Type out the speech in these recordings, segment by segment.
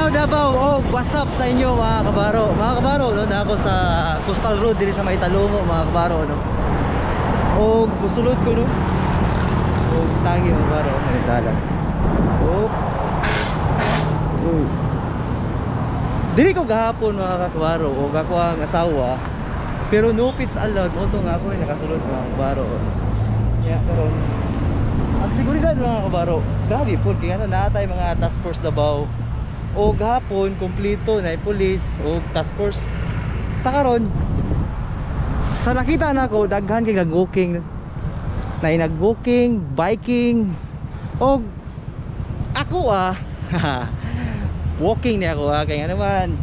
Hello Davao, oh, what's up sa inyo mga kabaro? Mga kabaro, no, na ako sa Coastal Road diri sa may Talomo, mga kabaro, no. Og musulod ko, no. Og tangi, mga kabaro, may dalan. Oh. Uy. Diri ko gahapon, mga kabaro, og ako ang asawa. Pero no pits allowed mo to nga ako ay nakasulod, mga kabaro. Ya, karon ang seguridad, mga kabaro, grabe po, kaya ano, naa tay mga task force Davao. O gahapon, kompleto na police o task force. Sa karon, sa nakita na ako, daghan kay nag-walking. Na nag-walking, biking, o ako walking ni ako kaya nga naman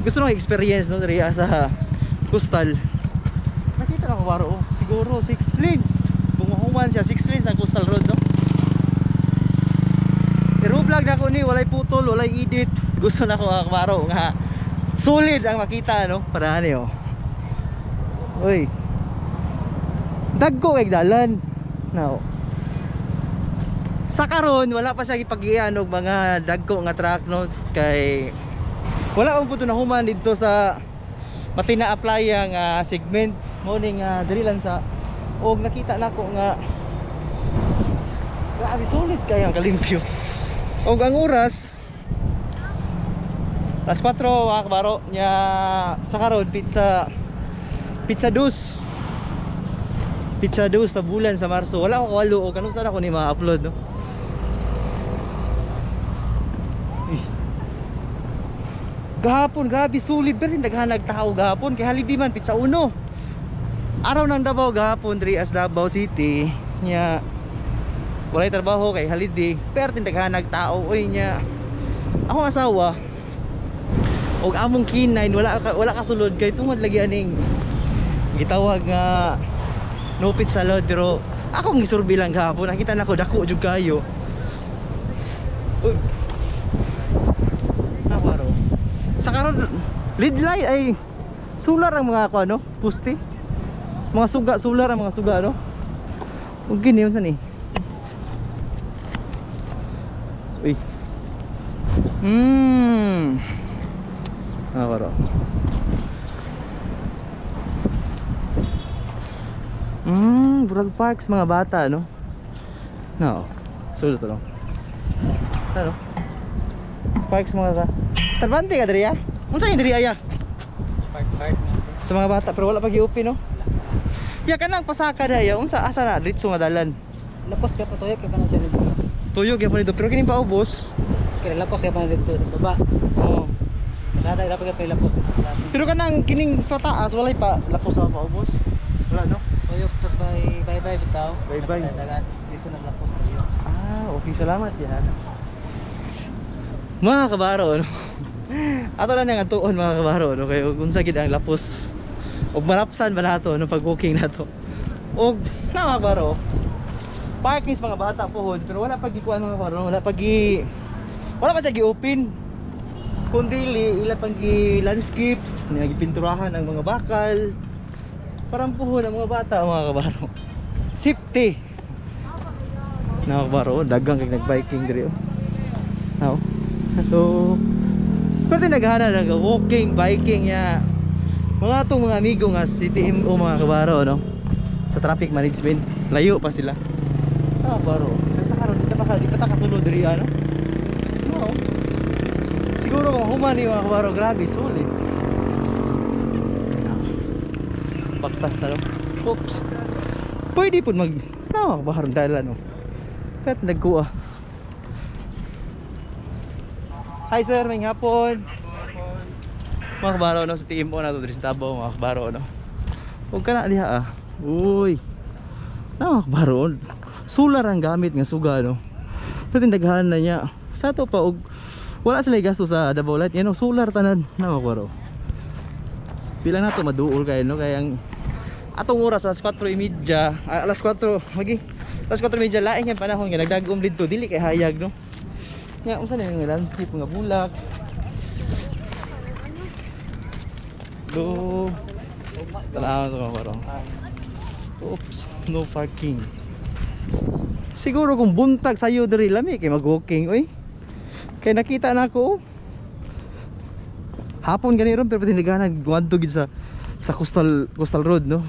gusto nang experience, no, diri sa coastal. Nakita na ko baro, oh, siguro 6 lanes. Kung mahuman siya, 6 lanes ang coastal road, no. Pero vlog na ko ni, walay putol, walay edit. Gusto na ko, mga kabaro, nga solid ang makita, no, para ani, oh. Uy. Dagko kay dalan. Now. Sa karon wala pa siya gipagian og mga dagko nga truck, no, kay wala ang puto na human didto sa Matina Playa nga segment mo ni nga diri lang sa og nakita nako nga grabe solid kay ang kalimpyo. Og ang oras alas 4, mga kabaro, nya sa karon pizza pizza dus. Pizza dus sa bulan sa Marso. Wala ko kawalo og kanus sana ko ni ma-upload, no. Uy. Gahapon grabe solid pero daghan nagtao gahapon kay holiday man, pizza uno. Araw ng Davao gahapon diri as Davao City nya walay trabaho kay holiday pero daghan nagtao oy. Nya akong asawa og among K9 wala kasulod kay tungod lagi aning gitawag nga no pit sa load, pero akong gisurvey lang gahapon, nakita nako dako jud kayo. Uy. Nawaro. Sa karon lead light ay solar ang mga ko ano, puste. Mga suga, solar ang mga suga, no. Ug gini unsa ni? Uy. Nawaro. Burag parks mga bata, no. No. Sulod to, no. Ano? Parks mga ka. Tarbante ka diri ya? Unsa ni diri aya? Park park. Sa mga bata pero wala pa gi-open, no. Ya kanang pasaka daya, unsa asa na diretso nga dalan? Lapos ka pa tuyok ka pa na siya dito. Tuyok gyapon dito pero kining paubos. Kaya lapos ka pa na dito sa baba. Oo. Sada dapat ka pa lapos dito sa labi. Pero kanang kining pataas walay pa lapos sa paubos. Wala, no. Tuyok tas bye bye bye bitaw. Bye bye. Dalan dito na lapos tuyok. Ah, okay, salamat yan. Mga kabaro, no. Ato lang ang tuon, mga kabaro, no, kay ug unsa gid ang lapos ug malapsan ba nato no pag walking nato. Og na, mga kabaro, parking sa mga bata pohon pero wala pa gikuan, mga kabaro, wala pa siya gi-open. Kun dili ila pang gi landscape, niya gipinturahan ang mga bakal. Parang puhon ang mga bata, mga kabaro. Safety. Na, mga kabaro, daghang kay nagbiking diri, oh. Oh. So, pero naghana nag walking, biking ya. Mga atong mga amigo nga CTMO, mga kabaro, no. Sa traffic management, layo pa sila. Ah, baro. Pero sa karon di pa ta kasulod diri, ano. No. Siguro kung human ni, mga kabaro, grabe solid. Baktas na, no. Oops. Pwede pud mag no, kabaro dala, no. Pet nagkuha. Hi sir, may hapon. Mga kabaro, no, sa TMO na to diri sa Davao, mga kabaro, no. Huwag ka na diha, ah. Uy. No, mga kabaro, solar ang gamit nga suga, no. Pero daghan na niya. Sa to pa og wala sila gasto sa Davao Light, yan, oh, solar tanan na, mga kabaro. Pila na to maduol kayo, no, kay ang atong oras alas 4:30, alas 4, magi. Alas 4:30 laing ang panahon nga nagdag-om didto, dili kay hayag, no. Nga unsa na yung landscape nga bulak. Do. Tanaw to, mga kabaro. Oops, no parking. Siguro kung buntag sayo diri lami kay mag-walking oy. Kay nakita na ako, oh. Hapon gani ron pero tinigana guadto gid sa coastal coastal road, no.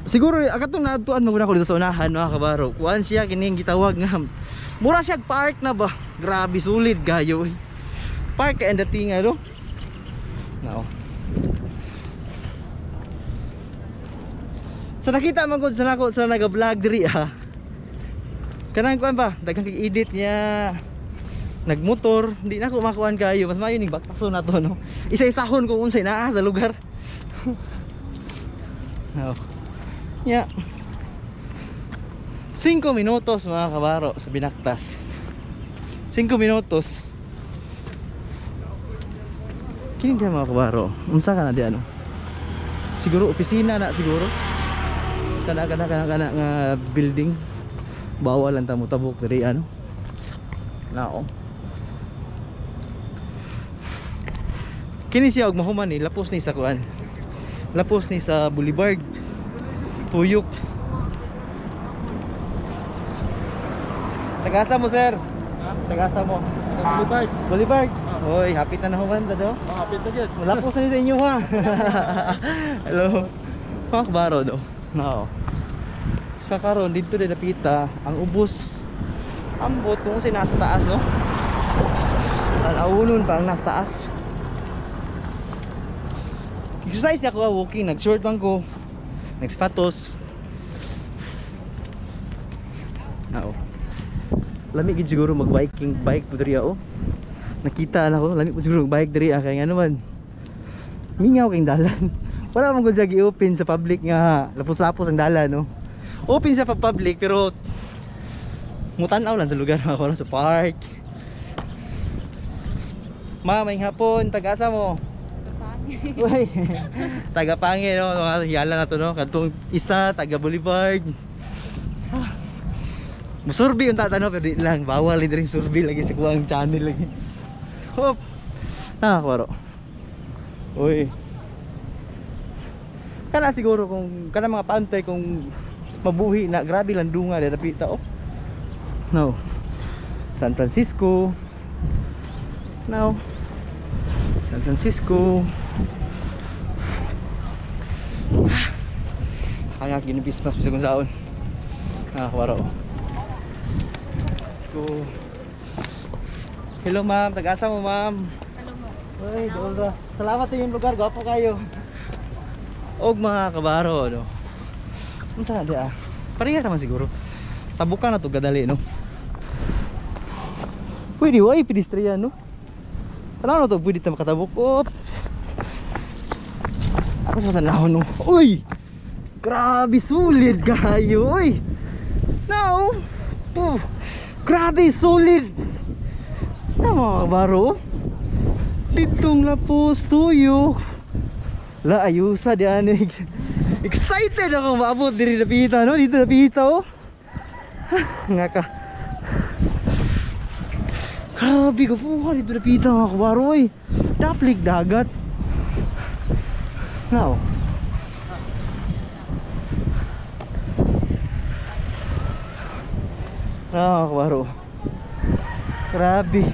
Siguro akatong naadtuan man gud ako dito sa unahan, mga kabaro. Kuan siya kining gitawag nga mura siya park na ba. Grabe solid kayo. Park kay ang dating ano. Nao. Sa nakita man gud sa nako sa naga-vlog diri ha. Kanang kuan ba, daghang kay edit niya. Nagmotor, hindi na ako makuan kayo. Mas maayo ning baktaso na to, no. Isa-isahon kung unsay naa sa lugar. No. Yeah. 5 minutos, mga kabaro, sa Binaktas. 5 minutos. Kini diha, mga kabaro. Unsa ka na di ano? Siguro opisina na siguro. Kana kana kana kana nga building. Bawal ang tamo tabok diri ano. Nao. Kini siya og mahuman ni lapos ni sa kuan. Lapos ni sa Boulevard. Tuyok. Tagasa mo, sir. Tagasa mo. Boulevard. Boulevard. Hoy, hapit na nahuman ta do. Oh, hapit na gyud. Lapos na ni sa inyo ha. Hello. Mga kabaro do. No. Sa karon dito din napita ang ubos. Ambot kung unsay nasa taas, no. Tan-awunon pa ang nasa taas. Exercise na ako, walking, nag-short man ko. Nagsapatos. Nao. Lami gid siguro mag-biking bike po diri oh. Nakita na ko, lami po siguro mag-bike diri ah, kay ngano man. Mingaw kay dalan. Wala man gud siya gi-open sa public nga lapos-lapos ang dalan, no. Open siya pa public pero mutan-aw lang sa lugar ako sa park. Ma, may hapon, taga-asa mo? Uy. Taga Pangi, no, mga yala na to, no. Kadtong isa taga Boulevard. Ah. Musurbi yung tatano pero di lang bawal din rin surbi lagi sa kuwang channel lagi. Hop. Ah, kwaro. Uy. Kana siguro kung kana mga pantay kung mabuhi na grabe landunga da dapita oh. No. San Francisco. No. San Francisco. Hangak ginibismas bisag kung saon. Ah, kwaro. Let's go. Hello ma'am, taga-asa mo, ma'am? Uy, dool ra. Salamat sa inyong lugar, gwapo kayo. Og mga kabaro, no. Unsa na di ah? Pareha naman siguro. Tabukan na to gadali, no. Pwede way pedestrian, no. Tanaw na to, pwede ta makatabok. Oops. Ako sa tanaw, no. Uy! Grabe solid kayo, uy. Now, puh. Grabe solid. Na mga kabaro. Ditong lapos tuyok. La ayusa di anig. Excited ako maabot diri napita, no, dito napita oh. Nga ka. Grabe ka po dito napita, mga kabaro oy. Daplig dagat. Now. Ah, kabaro. Grabe.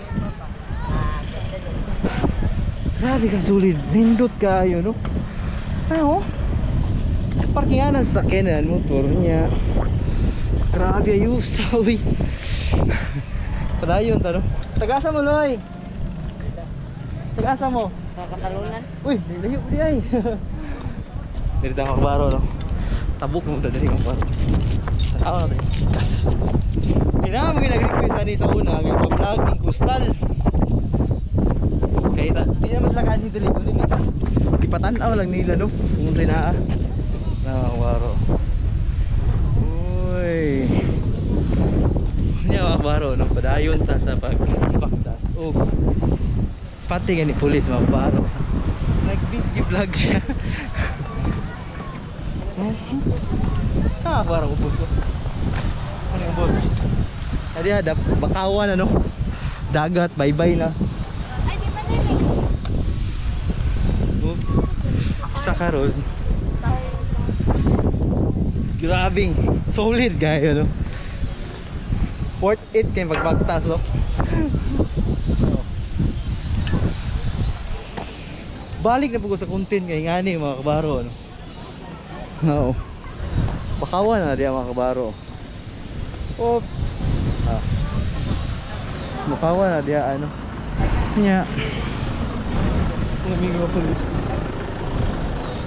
Grabe ka solid. Nindot kayo, no? Ano? Parkingan ang sakyanan, motor niya. Grabe ayusa, uy. Padayon ta, no? Tagasa mo, Loy. Tagasa mo. Kakatalunan. Uy, layo di ay. Diri ta kabaro, no? Tabok mo ta diri mga kabaro. Tanaw na tayo. Gas. Kaya mo nag-request ani sa una kay pa-vlog ning coastal. Kaya ta, di naman sila kaanhi dili kundi ni. Ipatan-aw lang nila, no. Kung unsay naa. Nakawaro. Uy. Nya mga kabaro, no, padayon ta sa pagbaktas. Og pati gani pulis, mga kabaro. Nag-video vlog siya. Ah, parang ubos ko. Ano yung ubos? Adi ah, bakawan ano. Dagat, bye-bye na. Ay, di ba din may Oh. Sa karon, grabing solid kayo, no. Worth it kay pagbagtas, no. Oh. Balik na po ko sa content kay ngani mga kabaro, no. No. Bakawan na diya mga kabaro. Oops. Ah. Bakawan na diya ano. Nya. Mga mga pulis.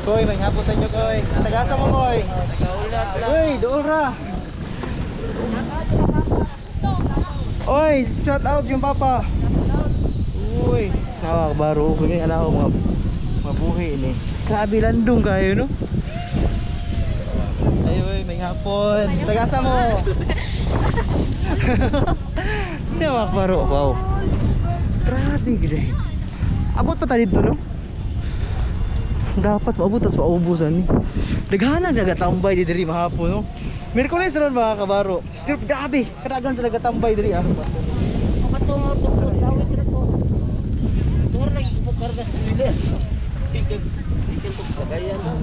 Koy, may hapon sa inyo, Koy. Tagasa mo, Koy. Tagaulas lang. Uy, dool ra. Oy, shout out yung papa. Uy, nakakabaro ko ni ala ko mga mabuhi ini. Grabe landong kayo no. Ay, uy, may hapon. Tagasa mo. Hindi makakabaro. Wow. Grabe gid. Abot pa ta dito no. Dapat maabot tas maubusan ni. Daghanan nagatambay di diri mahapon no. Miyerkules ron mga kabaro. Pero grabe, kadagan sila nagatambay diri ah.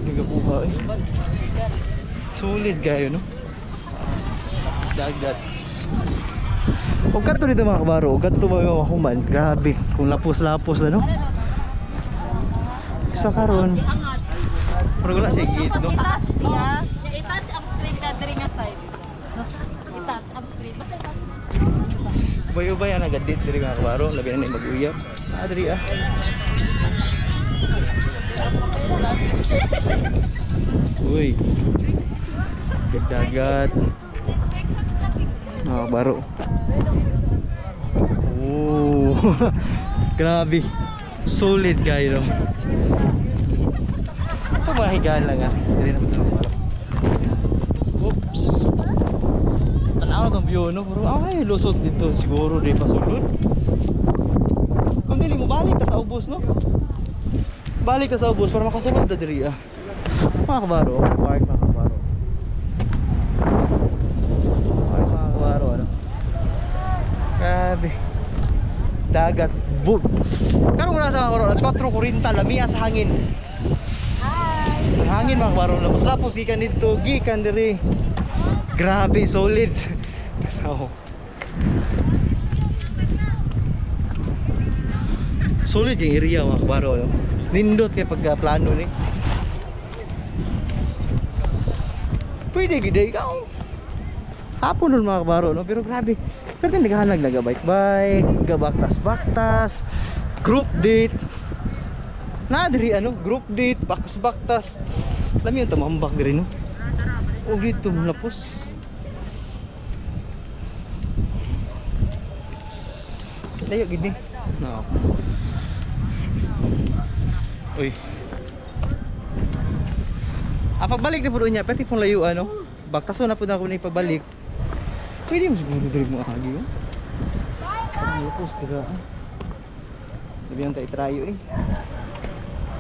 Nagabuha eh. Sulit kayo no. Dagat. Ug kadto dito mga kabaro, ug kadto mga mahuman, grabe kung lapos-lapos na no. Sa karon, pero wala siya gate no. I-touch niya. I-touch ang screen na diri nga side. I-touch ang screen. Basta i-touch na. Ubay-ubay ang nagadate diri mga kabaro, labi na ni mag-uyab. Ah, diri ah. Uy. Dagat. Mga kabaro. Oh. Grabe. Solid kayo no. Ito mga higaan lang ah. Diri na mga kabaro. Oops. Tanaw na view no, pero ay lusot dito siguro di pa sulod. Kung dili mo balik ka sa ubos no. Balik ka sa ubos para makasulod na diri ah. Mga kabaro, park mga kabaro. Park mga kabaro ano. Grabe. Dagat boom. Karon na sa mga kabaro, alas 4:40 lamia sa hangin. Hi. Ang hangin mga kabaro, lapos-lapos gikan dito, gikan diri. Grabe, solid. Oh. Solid yung area mga kabaro no? Nindot kay pagka plano ni. Pwede gid ikaw. Hapon nun mga kabaro no, pero grabe. Pero din naghahanag naga bike bike, gabaktas-baktas, group date. Na diri ano, group date, baktas-baktas. Lami yung tumambak diri no. O dito lapos. Layo gid ni. No. Uy. Ah, pagbalik na po niya, pwede pong layo ano. Baktaso na po na ako na ipagbalik. Pwede mo siguro diri mo agi oh. Ang lapos dira. Ah. Sabi ang tayo trayo eh.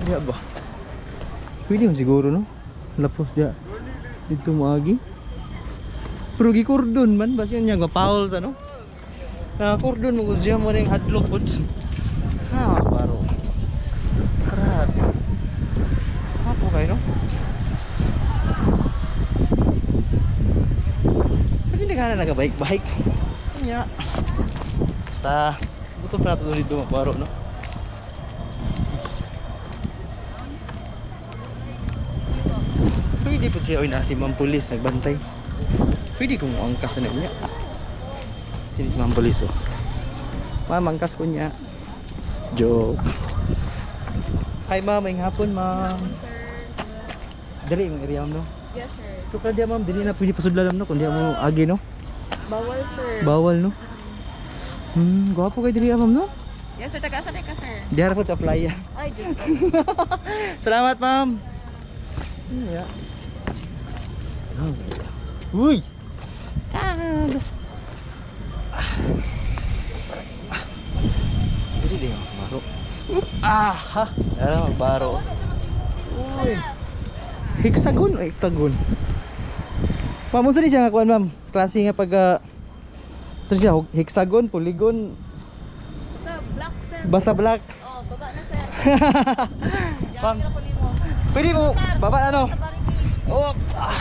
Diya ba? Pwede mo siguro no? Lapos diya. Dito mo agi. Pero gikordon man basta yun niya paul ta no. Nakakordon mo kung siya mo na yung hadlok po. Ha, baro. Grabe. Ako kayo no? Pwede hindi ka na nag-bike-bike. Kanya. Basta, buto pa nato dito mga baro no? Pwede po siya, oy na si Ma'am Pulis nagbantay. Pwede kong angkas na niya. Sino si Ma'am Pulis oh. Ma'am, angkas ko niya. Joke. Hi ma'am, may hapon ma'am. Sir. Dali yung area ma'am no. Yes, sir. So kada ma'am, dili na pwede pasudlan no kundi mo agi no. Bawal, sir. Bawal no. Gwapo kay dili ma'am no. Yes, sir. Taga-asa ka, sir? Diara po sa playa. Ay, Diyos ko. Salamat ma'am. Yeah. Oh, uy. Ah, gas. Ah. Dili din ako baro. Ah, ha. Ara magbaro. Uy. Hexagon o hectagon? Ma'am, unsa ni siya nga kuan ma'am? Klase nga pag unsa ni siya hexagon, polygon, Basta black, sir. basta black. Oh, baba na, sir. Ma'am, Yan, ko nimo. pwede mo baba na no. Sa barricade. Oh. Ah.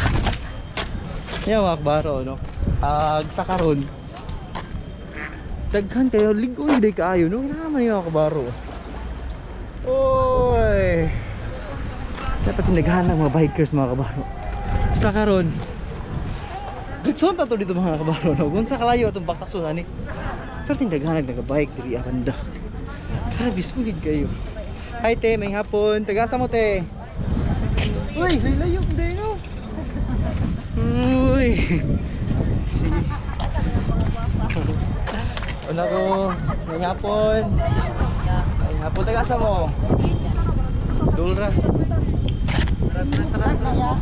Yan mga kabaro no. Ag sa karon. Daghan kayo ligoy day kaayo no. Kinahanglan yung mga kabaro. Oy. Dapat tinaghan ng mga bikers, mga kabaro. Sa karon, Ritson pa to dito, mga kabaro, no? Kung sa kalayo atong baktason ani. Pero tindaghan nagabike diri banda. Grabe, sulit kayo. Hi te, may hapon. Tagasa mo, te. Uy, layo di no. Uy. Sige. Una ko, may hapon. May hapon, tagasa mo. Dulra.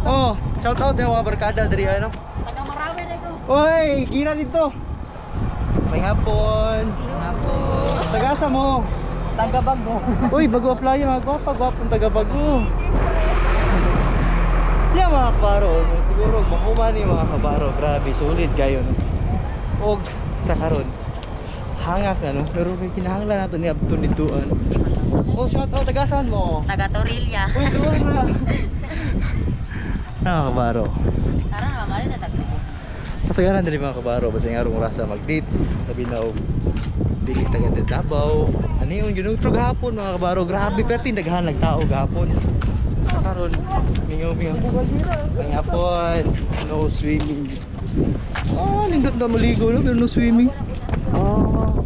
Oh, shout out yung mga barkada diri ano. Taga Marawi na ko. Oy, gira dito. May hapon. Hapon. Tagasa mo. Taga Bago. Uy, bago apply mga gwapa, gwapong taga Bago. Yeah, mga kabaro, no? Siguro mahuman ni mga kabaro, grabe, solid kayo, no. Og sa karon, hangak na, no, pero kay kinahanglan nato ni abto nituan. Oh, shout out, tagasan mo. Taga Torilla. Uy, tuwan na. Mga kabaro. Tara na mamali na tagtubo. Kasagaran diri, mga kabaro, basta nga arong rasa mag-date, labi na og dili taga Davao. Ano yun, yun pero gahapon, mga kabaro, grabe, pero tindaghan nagtao gahapon. Sa karon, mingaw mingaw. Ang hapon, no swimming. Oh, nindot na maligo, no, pero no swimming. Oh.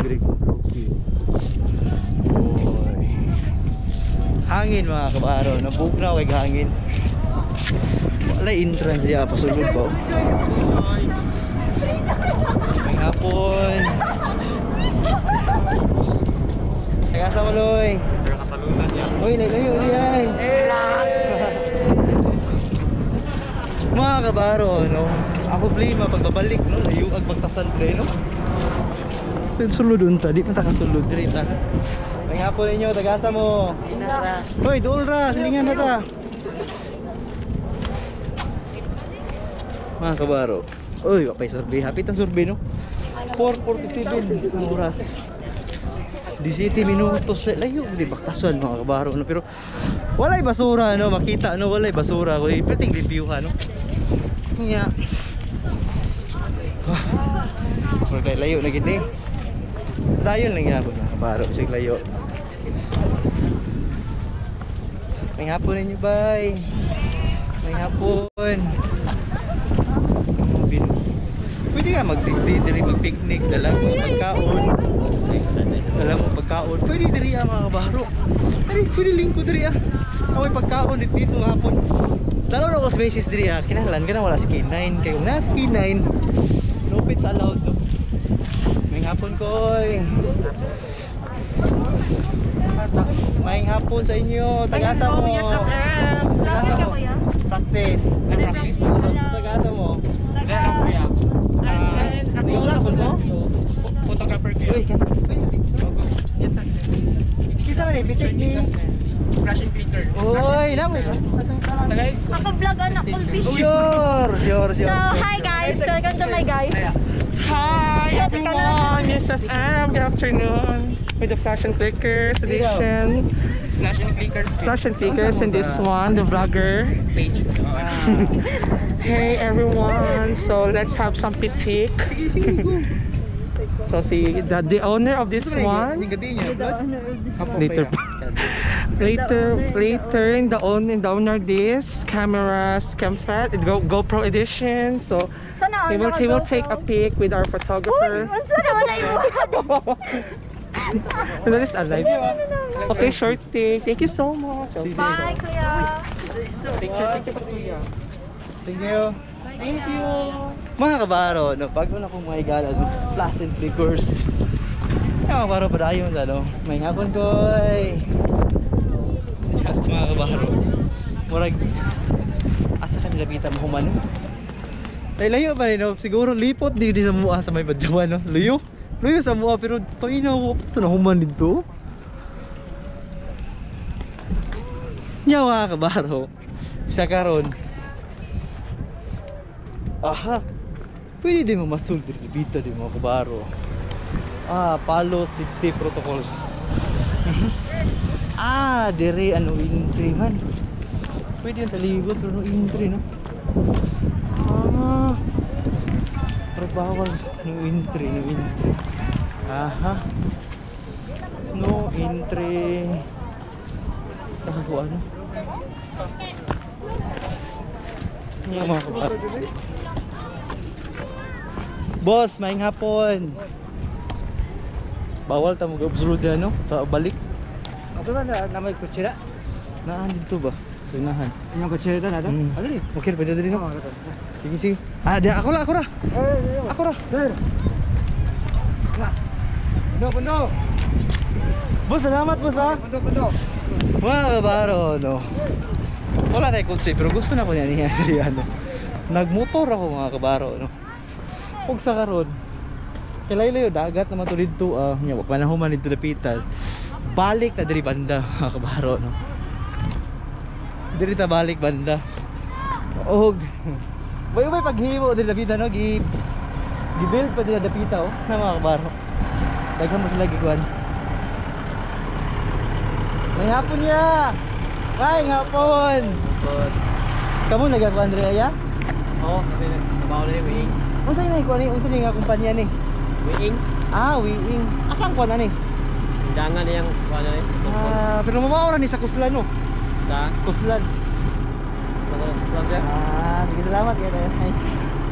Great okay. Oy. Hangin, mga kabaro, nabugnaw kay hangin. Wala entrance diya, pasulod ba? Ang hapon. Taga sa Maloy. Kasalunan niya. Uy, layo uli ay. Mga kabaro, no? Ang problema pagbabalik, no? Layo ag bagtasan pre, no? Pero sulod unta, di pa ta kasulod diri ta. May hapon ninyo, tagasa mo. Hoy, duol ra, silingan na ta. Mga kabaro. Uy, wa pa'y survey. Hapit ang survey, no? 4:47 ang oras. 17 minutos. Layo, di baktasan, mga kabaro, no? Pero walay basura, no? Makita, no? Walay basura. Kuy, perting review ha, no? Nya. Wah. Murag layo na gid ni. Dayon lang yapon, mga kabaro, bisag layo. May hapon ninyo, bye. May hapon. Pwede ka mag-diri diri mag-picnic, dala mo pagkaon. Dala mo pagkaon. Pwede diri ah, mga kabaro. Diri, pwede lingko diri ah. Amoy pagkaon dito dito nga hapon. Dalaw na ko sa basis diri ah. Kinahanglan ka na wala sa K9 kay kung nasa K9, no pets allowed, no. May hapon koy. May hapon sa inyo. Tagasa mo. Tagasa mo. Practice. Practice. Tagasa mo. Taga kuya. Wala ko mo? Photographer Uy, kan. Yes, sir. Kisa man eh, bitik ni. Flash and glitter. Uy, namoy. Ako vlog anak Colby. Sure. So, hi guys. Welcome to my guys. Hi Shit, ikaw na lang. everyone! Yes, FM. Good afternoon. With the Flash and Clickers edition. Flash and clickers. Flash and Clickers and this one, the vlogger. Page. Hey everyone! So let's have some pitik. Sige, sige, go. So see the owner of this one. Later. Later, the owner this cameras, Camfed, GoPro edition. So Sana he will take a pic with our photographer. Unsa naman na imo? That is alive. Okay, short take. Thank you so much. Okay. Bye, kuya. Picture, picture pa kuya. Thank you. Thank you. Mga kabaro, no, bago na akong mga higala, no, Pleasant Liquors. Ay, mga kabaro, padayon na, no? May hapon koy. Mga kabaro. Murag, asa ka nilapita mo humano? Ay, layo pa rin, no? Siguro lipot di di sa mua sa may badyawan, no? Layo. Layo sa mua, pero panginaw ko, ito na human dito. Nya, mga kabaro. Sa karon. Aha. Pwede din mo masul diri dito di, mga kabaro. Ah, follow safety protocols. Ah, dire ano entry man. Pwede yung taligo pero no entry, no. Ah. Pero bawal no entry, no entry. Aha. No entry. Tago ano? Nga mga kabaro. Boss, maayong hapon. Bawal ta mo observe no? Balik. Ato na na may kutsi na. Naan dito ba? Sa unahan. Inyong kutsi na na. Mm. Okay, pwede diri no? Sige, sige. Ah, di ako la, ako ra. Ako ra. Sir. Pundo, pundo. Boss, salamat boss ha. Pundo, pundo. Mga kabaro, no. Wala na kutsi, pero gusto na ko niya niya diri ano. Nagmotor ako mga kabaro, no. Ug sa karon, kay layo dagat naman to didto ah, nya wa pa na human didto dapitan. Balik na diri banda mga kabaro, no. Diri ta balik banda. Og bay paghimo diri dapita no, gi gi-build pa diri dapita oh, na mga kabaro. Daghan mo sila gikuan. May hapon niya. May hapon. Kamu nagakuan diri aya? Oo, trabaho na yung wing. Unsa ni kuan ni? Unsa ni nga kumpanya ni? Wing? Ah, Wiing. Asang kuan ani? Dangan na yung kuha na eh. Ah, pero mamao ra ni sa Kuslan no. Da? Kuslan. Ah, sige salamat kay.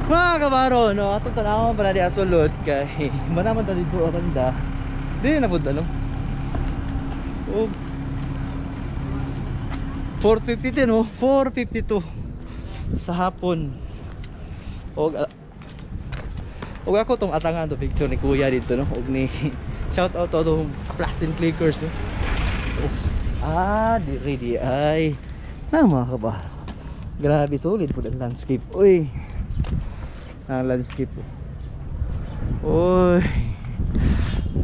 Mga kabaro, no, atong tan-awon para di asulod kay manaman ta dito ang banda. Dili na pud ano. Oh. 4:52 no, 4:52 sa hapon. Og og ako tong atangan to picture ni kuya dito no, og ni shout out to tong Plus and Clickers no. Oh. Ah, diri di ay. Na mga kabaro. Grabe solid po ang landscape. Uy. Ang landscape. Oh. Uy.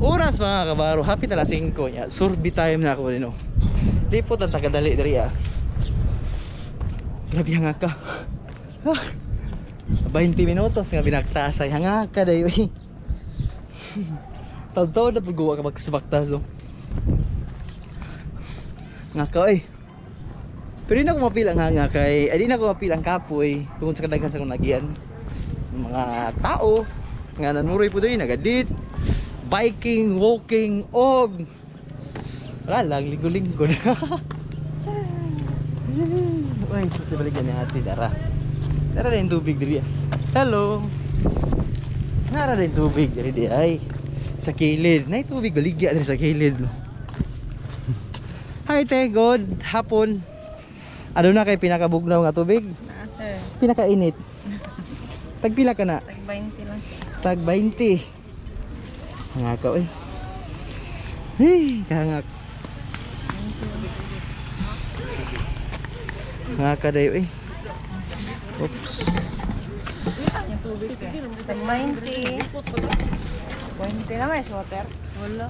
Oras mga kabaro, happy na alas 5 niya. Survey time na ako rin oh. Lipot ang tagadali diri ah. Grabe hanga ka. Ah. 20 minutos nga binaktasay hanga ka dayo eh. Taw-taw na pag ka magsabaktas no. Nga ka eh. Pero di na ako mapil ang hanga kay, ay di na ako mapil ang kapoy tungod sa kadaghan sa akong nagian. Mga tao nga nanuroy po diri nagadit, biking, walking, og wala lang, linggo-linggo na. Uy, suti balik ni ate, dara. Dara na yung tubig diri. Hello. Nara na yung tubig diri di ay. Sa kilid. Nay tubig baligya diri sa kilid. Hi te, good hapon. Ano na kay pinakabugnaw nga tubig? Na, sir. Pinakainit. Tagpila ka na? Tag 20 lang sir. Tag 20. Hangaka oy. Hey, kahangak. Hangaka dayo eh. Oops. Yung tubig eh. Tag 20. 20 lang may water. Wala.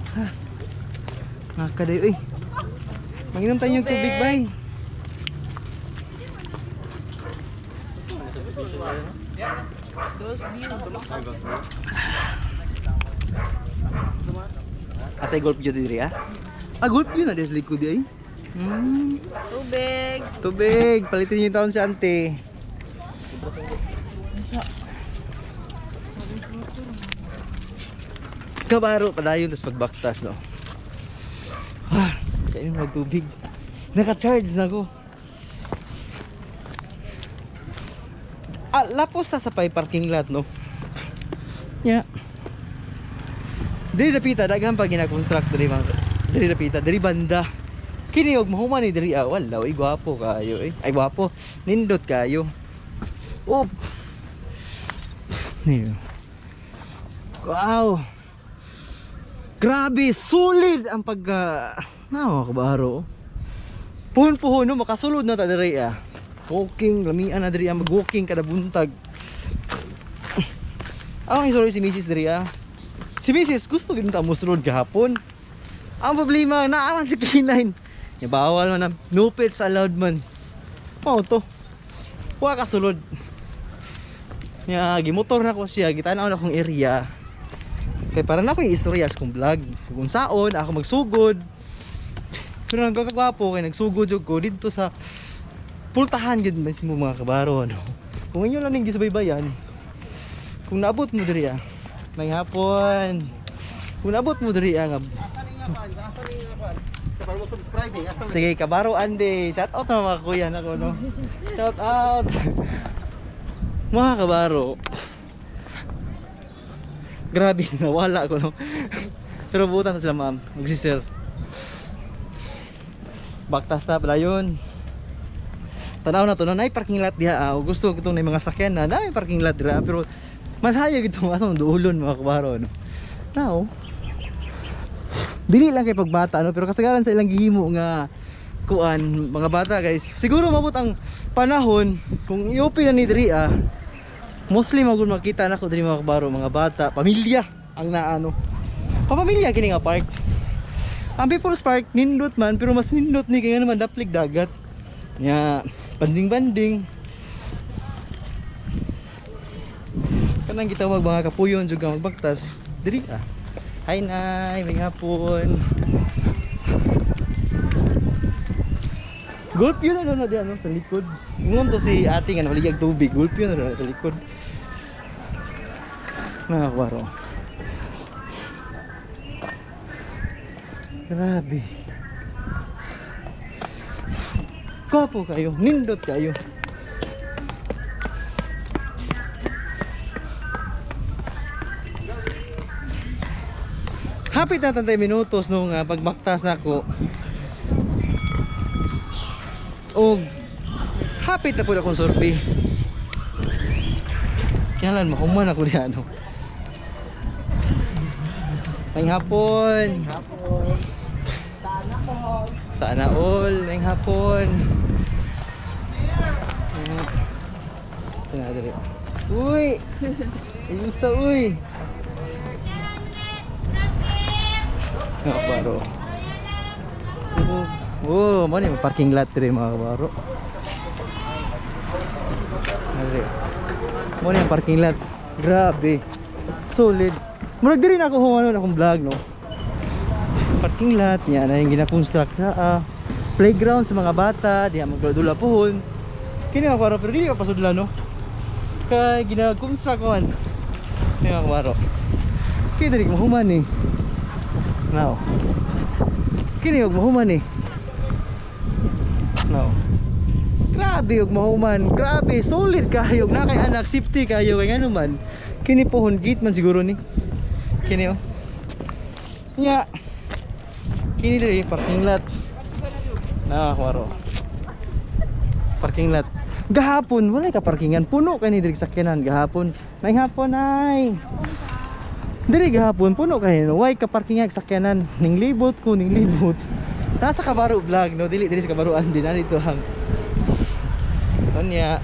Hangaka dayo eh. Manginom tayo yung tubig, bay. Golf view. Asay golf view diri ah? Ah, golf view na des likod ay. Tubig. Tubig, palitin niyo yung taon si ante. Kabaro padayon tas pagbaktas no. Ah, kaya magtubig. Naka-charge na ko. Ah, lapos na sa pay parking lot no. Yeah. Diri dapita daghan pa gina-construct diri mga. Diri dapita, diri banda. Kini og mahuman ni diri ah, wala oy gwapo kayo eh. Ay gwapo, nindot kayo. Op. Niyo. Wow. Grabe, solid ang pagka nawa kabaro. Puhon puhon no makasulod na ta diri ah. Walking, lamian na diri ah, mag-walking kada buntag. Ang istorya si Mrs. diri ah. Si Mrs. gusto gid ta mosulod gahapon. Ang problema naaman si K9. Ya bawal man ang no pets allowed man. Mao to. Wa ka sulod. Ya gimotor na ko siya, gitan-aw na akong area. Kay para na ako yung istorya sa kong vlog. Kung saon ako magsugod. Pero ang kagwapo kay nagsugod jud ko didto sa pultahan gid mismo mga kabaro no. Kung inyo lang ning gisubaybayan, kung naabot mo diri ah, may hapon. Kung naabot mo diri ah, nga Sige, Kabaro Andy. Shout out na mga kuya nako no. Shout out. Mga kabaro. Grabe, nawala ko no. Pero butan na sila ma'am. Magsisir. Baktas na pala yun. Tanaw na to no, naay parking lot diha. Ah. Gusto ko itong mga sakyan na naay parking lot diha pero malhayo gid atong duulon mga kabaro no. Now, dili lang kay pagbata no, pero kasagaran sa ilang gihimo nga kuan mga bata guys. Siguro mabot ang panahon kung i-open na ni diri ah, mostly magud makita nako diri mga kabaro, mga bata, pamilya ang naano. Pamilya kini nga park. Ang People's Park nindot man pero mas nindot ni kay naman daplig dagat. Nya banding-banding. Kanang gitawag mga kapuyon jud nga magbaktas diri ah. Hi nay, may hapon. Gulp yun ano na diyan no, sa likod. Ingon to si ate nga nabaligag tubig, gulp yun ano sa likod. Mga kabaro. Grabe. Gwapo kayo, nindot kayo. Hapit na tantay minutos nung pagbaktas nako. Og hapit na pud akong survey. Kinahanglan mahuman ako diha no. Maayong hapon. Sana all, maayong hapon. Ito diri. Uy! Ayusa uy. Mga kabaro. Oh, mo ni parking lot diri mga kabaro. Diri. Mo ni parking lot. Grabe. Solid. Murag diri na ako humano na akong vlog no. Parking lot niya na yung gina-construct na playground sa mga bata, diha magdula puhon. Kini mga kabaro pero dili ka pasudla no. Kay gina-construct man. Ni mga kabaro. Kini diri mahuman ni. Now. Kini og mahuman eh. Now. Grabe og mahuman. Grabe, solid kayo. Na kay anak safety kayo kay ngano man. Kini pohon gate man siguro ni. Kini oh. Nya. Kini diri parking lot. Na kwaro. Parking lot. Gahapon wala ka parkingan, puno kay ni diri sakyanan gahapon. May hapon ay. Diri gahapon puno kay no. Way ka parkingan sakyanan. Ning libot ko, ning libot. Nasa Kabaro vlog no, dili diri sa Kabaruan din dito hang. Onya.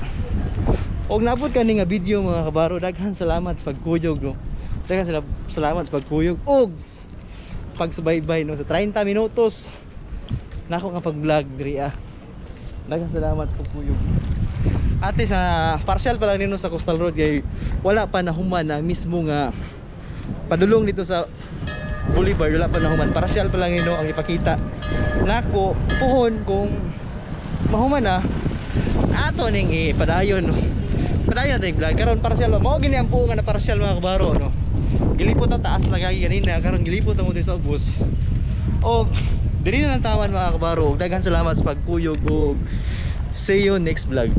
Og nabot kani nga video mga kabaro, daghan salamat sa pagkuyog no. Daghan salamat sa pagkuyog og pagsubaybay no sa 30 minutos nako nga pag-vlog diri ah. Daghan salamat sa pagkuyog. Ate sa partial pa lang nino sa Coastal Road kay wala pa nahuman na mismo nga padulong dito sa Boulevard, wala pa nahuman. Partial pa lang nino ang ipakita nako puhon kung mahuman na ato ning ipadayon no. Padayon natin vlog karon partial mao gini ang puong nga na partial mga kabaro no. Gilipot ang taas na gagi ganina karon gilipot ang diri sa ubos. Og diri na lang taman mga kabaro. Daghan salamat sa pagkuyog og see you next vlog.